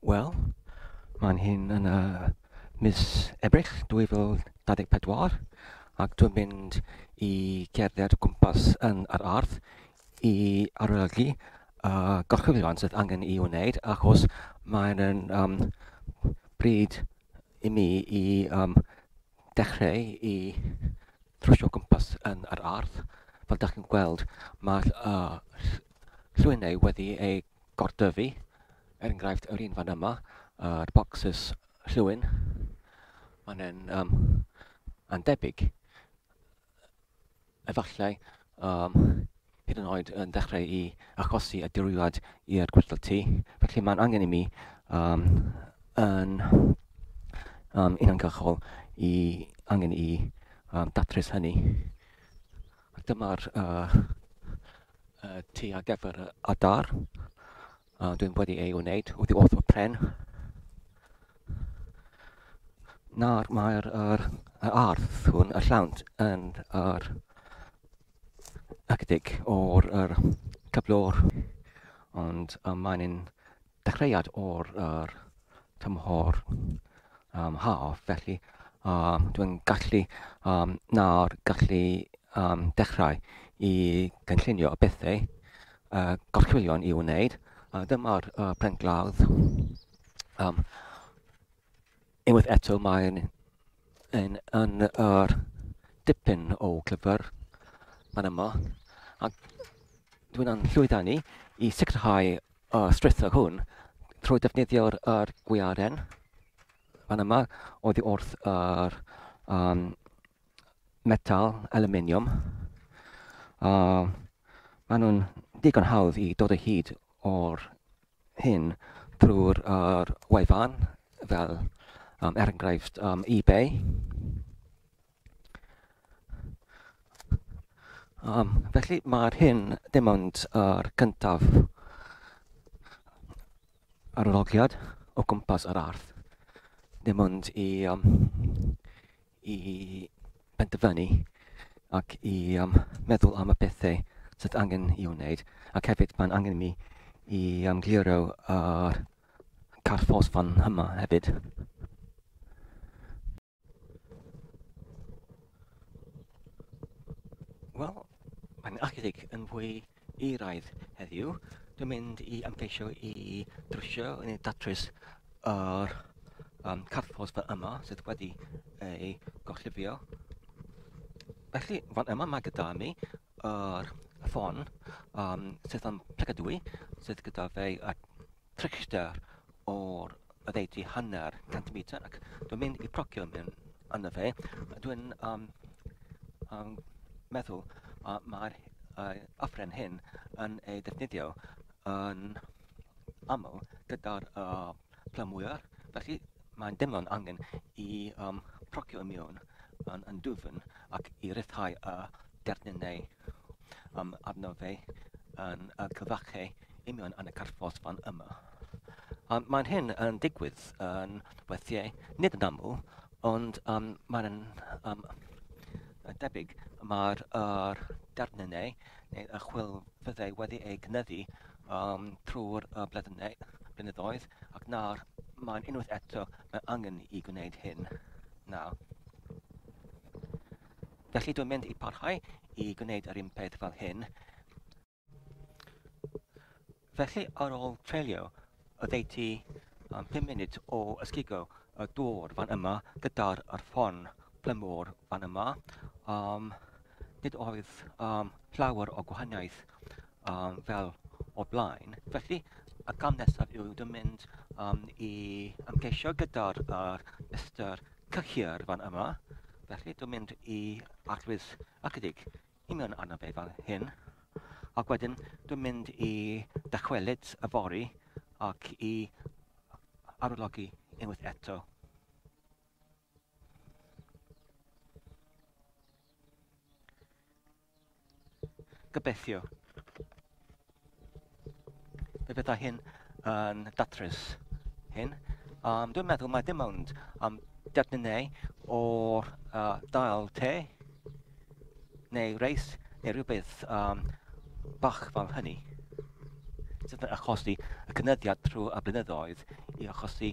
Wel, mae'n hyn yn y mis Ebrill 2024 ac dwi'n mynd i gerdded o gwmpas yn yr ardd i arolygu y gorchwylion sydd angen i wneud achos mae'n yn um, bryd i mi i um, dechrau i trwsio o gwmpas yn yr ardd. Fel dach chi'n gweld, mae'r uh, llwynau wedi ei gordyfu, er enghraifft yr un fan yma, yr bocsys llwyn, mae'n en, um, yn debyg. Efallai, um, hyd yn oed yn dechrau i achosi y dirywiad i'r gwrthol tŷ. Felly mae'n angen i mi um, yn um, uniongyrchol i angen i um, datrys hynny. Ac dyma'r uh, uh, tŷ ar gyfer y adar. Dwi'n wedi ei wneud oddi wrth y pren. Nawr mae'r yr, yr ardd hwn, y llawnt, yn yr ychydig o'r yr cyflwr, ond um, mae'n un dechreuad o'r yr tymor um, haf, felly um, dwi'n gallu um, nawr gallu um, dechrau i gynllunio y bethau uh, gorchwylion i'w wneud. Uh, dyma'r uh, pren glawdd. Um, unwaith eto mae'n yn, yn yr dipyn o glyfr fan yma. Ac dwi'n llwyddo i sicrhau y strwythur hwn trwy defnyddio'r yr gwiaren fan yma oddi wrth yr um, metal aluminium. Maen nhw'n digon hawdd i dod o hyd o'r hyn drwy'r er wefan fel um, er enghraifft um, eBay. Um, felly mae'r hyn dim ond yr cyntaf arolygiad o gwmpas yr ardd. Dim ond i, um, i benderfynu ac i um, meddwl am y pethau sydd angen i wneud. Ac hefyd mae'n angen i mi i um, glirio yr carthffos fan yma hefyd. Wel, mae'n ychydig yn fwy iraidd heddiw. Dwi'n mynd i ymgeisio i drwsio neu datrys yr um, carthffos fel yma sydd wedi ei gorllifio. Felly, fan yma mae gyda mi yr ffon um, sydd yn plygadwy, sydd gyda fe y trichster o'r oddeutu hanner centimetr ac dwi'n mynd i procio mewn yno fe. Dwi'n um, um, meddwl uh, mae'r uh, offeren hyn yn ei ddefnyddio yn aml gyda'r uh, plymwyr, felly mae'n dim ond angen i um, procio mewn yn, yn dwfn ac i ryddhau y dernynnau um, arno fe yn y cyfachau union yn y carthffos fan yma. Um, mae'n hyn yn digwydd yn weithiau, nid yn aml, ond um, mae'n um, debyg mae'r er darnau neu y chwil fyddai wedi ei cynyddu um, trwy'r uh, blynyddoedd ac nawr mae'n unwaith eto mae angen i gwneud hyn nawr. Felly dwi'n mynd i parhau i gwneud yr un peth fel hyn. Felly ar ôl treulio oddeutu um, 5 munud o ysgugo y dŵr fan yma gyda'r yr ffon plymwr fan yma, um, nid oedd um, llawer o gwahaniaeth um, fel o'r blaen. Felly, y cam nesaf yw dwi'n mynd um, i ymgeisio gyda'r uh, Mr Cyhyr fan yma. Felly, dwi'n mynd i arllwys ychydig i mewn arno fe fel hyn. Ac wedyn dwi'n mynd i dychwelyd yfory ac i arolygu unwaith eto. Gobeithio. Fe fyddai hyn yn datrys hyn. Um, dwi'n meddwl mae dim ond um, defnyddau o'r uh, dail te neu reis neu rhywbeth um, bach fel hynny sydd yn achosi y cynyddiad trwy y blynyddoedd i achosi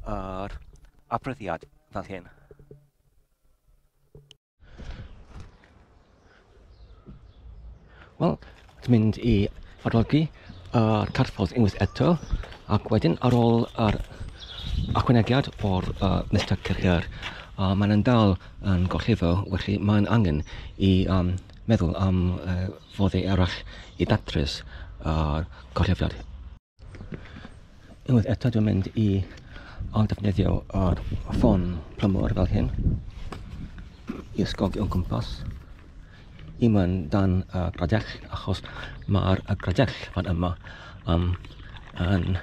yr apryddiad fel hyn. Wel, dwi'n mynd i arolygu yr carffordd unwaith eto, ac wedyn ar ôl yr ychwanegiad o'r Mister Cyhyr, mae'n yn dal yn gollifo, felly mae'n angen i meddwl am foddau eraill i datrys yr gollifiad. Unwaith eto dwi'n mynd i ail-ddefnyddio yr ffon plymwr fel hyn i ysgogi o'n gwmpas. I mewn dan y gradell, achos mae'r gradell fan yma yn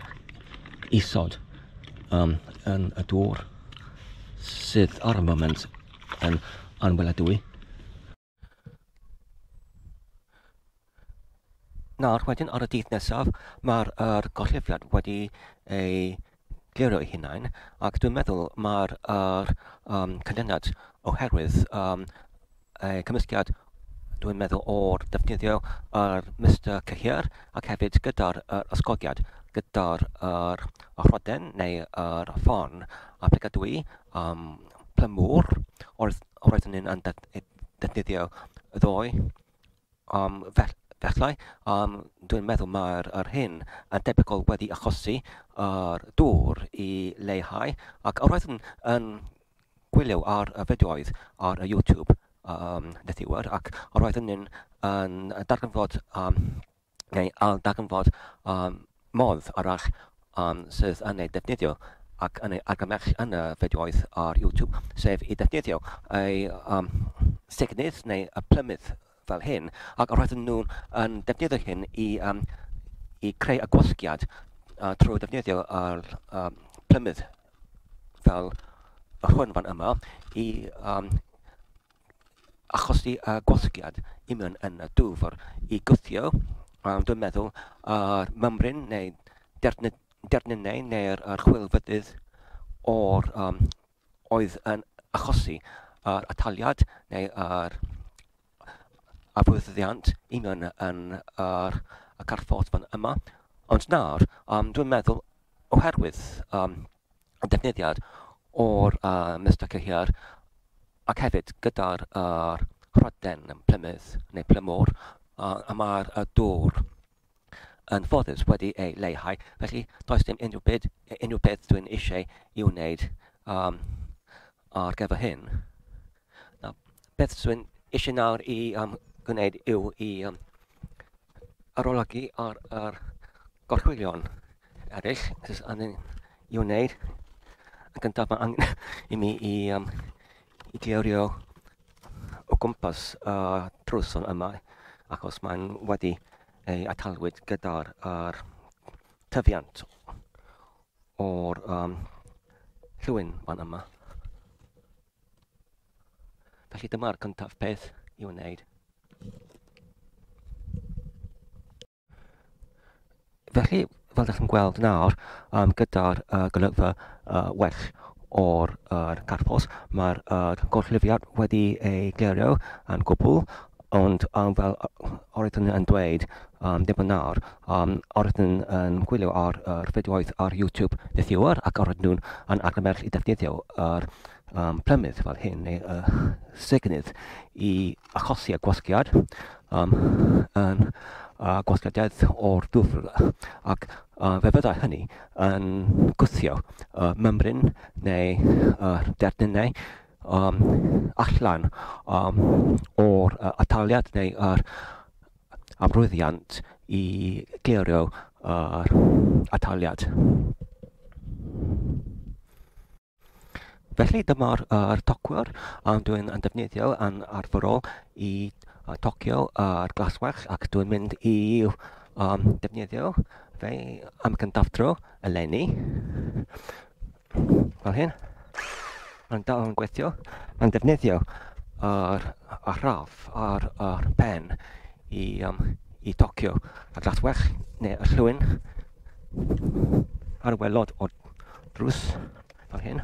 isod yn y dŵr sydd ar y moment yn anweladwy. Nawr, wedyn ar y dydd nesaf, mae'r gollifiad wedi ei glirio ei hunain, ac dwi'n meddwl mae'r canlyniad oherwydd y cymysgiad, dwi'n meddwl, o'r defnyddio yr Mister Cyhyr ac hefyd gyda'r ysgogiad, gyda'r rhoden neu yr ffon aplicadwy plymwr oedd yn defnyddio ddoe. Felly, dwi'n meddwl mae'r hyn yn debygol wedi achosi yr dŵr i leihau, ac roedd yn gwylio ar y fideoedd ar y YouTube neithiwr, ac roedd yn darganfod neu ail-darganfod modd arall sydd yn ei defnyddio ac yn ei argymell yn y fideoedd ar YouTube, sef i defnyddio ei segnydd neu y plymydd fel hyn, ac roedden nhw'n yn defnyddio hyn i creu y gwasgiad trwy defnyddio yr plymydd fel yr hwn fan yma i achosi y gwasgiad i mewn yn y dwfr i gwthio, dwi'n meddwl, yr mymryn neu dernynau neu'r chwilfydydd o'r oedd yn achosi yr ataliad neu yr abwyddiant i mewn yn yr carffordd fan yma. Ond nawr, dwi'n meddwl oherwydd y defnyddiad o'r Mister Cyhyr ac hefyd gyda'r rhoden plymydd neu plymwr, a mae'r dŵr yn ffodus wedi ei leihau, felly does dim unrhyw beth dwi'n eisiau i'w wneud ar gyfer hyn. Nawr, beth dwi'n eisiau nawr i gwneud yw i arolygu ar yr gorchwylion eraill sydd angen i'w wneud. Yn gyntaf, mae angen i mi i glirio o gwmpas y drws yma, achos mae'n wedi ei atalwyd gyda'r tyfiant o'r llwyn fan yma. Felly dyma'r cyntaf peth i'w wneud. Felly, fel ydych chi'n gweld nawr, gyda'r golygfa well o'r carffordd, mae'r gorlifiad wedi ei glirio yn gwbl, ond fel oeddwn yn dweud, dim ond nawr, oeddwn yn gwylio ar yr fideoedd ar YouTube neithiwr, ac oedden nhw'n yn argymell i defnyddio yr plymydd fel hyn, neu segnydd, i achosi y gwasgiad yn gwasgiadedd o'r dwfr, ac fe fyddai hynny yn gwthio mymryn neu dernynau allan o'r ataliad neu yr amrwyddiant i glirio yr ataliad. Felly dyma'r tocwyr dwi'n yn defnyddio yn arferol i tocio yr glaswellt, ac dwi'n mynd i defnyddio fe am y cyntaf tro eleni. Fel hyn. Mae'n dal yn gweithio. Mae'n defnyddio yr rhaff ar yr pen i tocio y glaswellt neu y llwyn ar y waelod o'r drws fel hyn.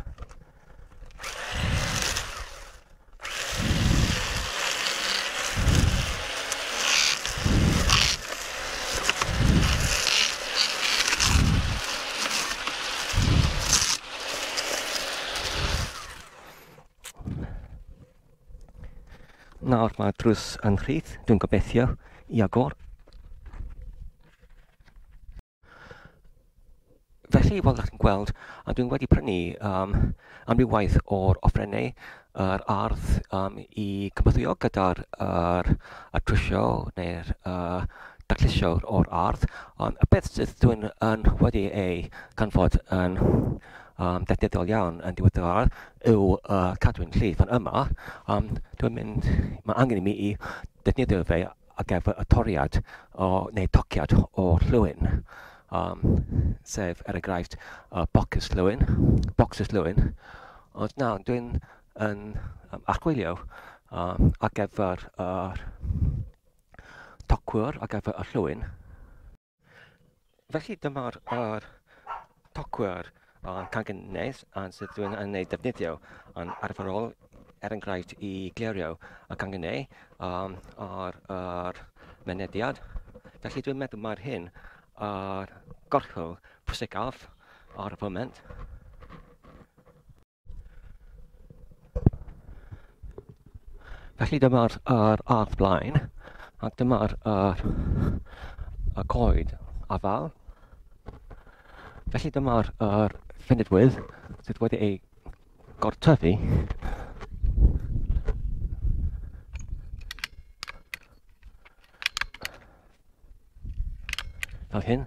Nawr mae'r drws yn rhydd, dwi'n gobeithio, i agor. Felly, fel ydych chi'n gweld, a dwi'n wedi prynu amrywiaeth o'r offerynnau yr ardd i cynorthwyo gyda'r yr, y trwsio neu'r daclusio o'r ardd. Ond y beth sydd dwi'n yn wedi ei canfod yn defnyddiol iawn yn diweddar yw cadwyn llif fan yma. Dwi'n mynd, mae angen i mi i defnyddio fe ar gyfer y toriad o, neu tociad o'r llwyn, sef er enghraifft bocsys llwyn, bocsys llwyn. Ond nawr dwi'n yn archwilio ar gyfer yr tocwyr, ar gyfer y llwyn. Felly dyma'r yr tocwyr cangen a sydd dwi'n yn ei defnyddio yn arferol, er enghraifft i glirio y canghennau ar yr mynediad. Felly dwi'n meddwl mae'r hyn a'r gorchwyl pwysicaf ar y foment. Felly dyma'r yr ardd blaen, ac dyma'r yr, y coed afal. Felly dyma'r yr ffynedwydd sydd wedi ei gortyfu. Fel hyn.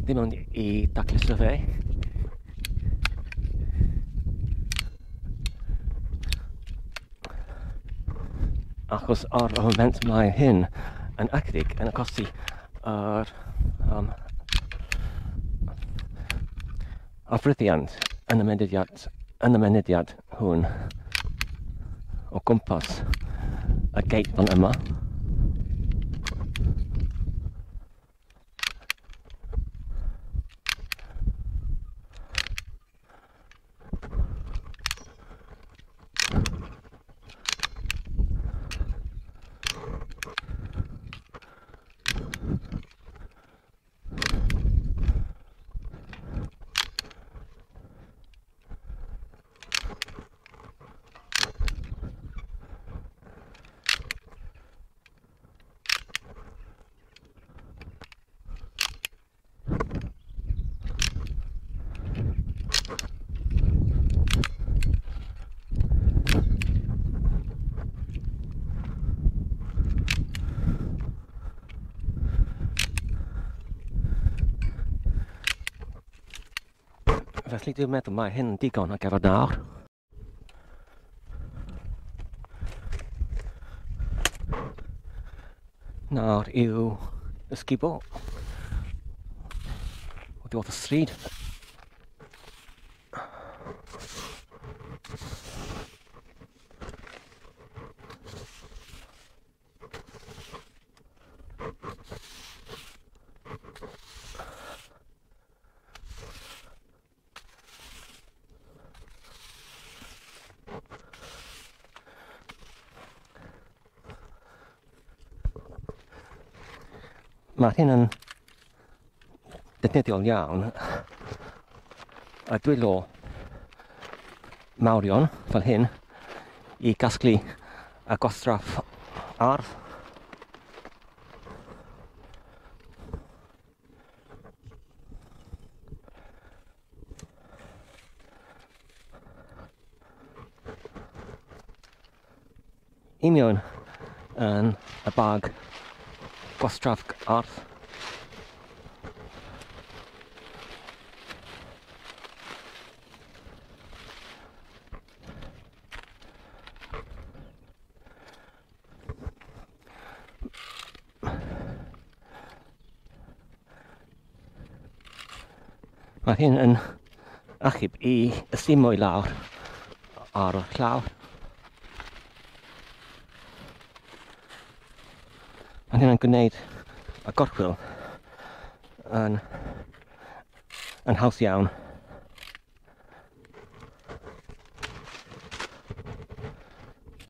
Dim ond i dacluso fe. Achos ar y foment mae hyn yn ychydig yn achosi yr afryddiant yn y mynediad, yn y mynediad hwn o gwmpas y gate fan yma. Felly dwi'n meddwl mae hyn yn digon ar gyfer nawr. Nawr i'w ysgubo o diwedd y stryd. Mae hyn yn defnyddiol iawn. A dwylo mawrion fel hyn i gasglu y gwastraff ardd. I mewn yn y bag gwastraff ardd. Mae hyn yn achub i ysimo i lawr ar y llawr. Mae hyn yn gwneud y gorchwyl yn haws iawn.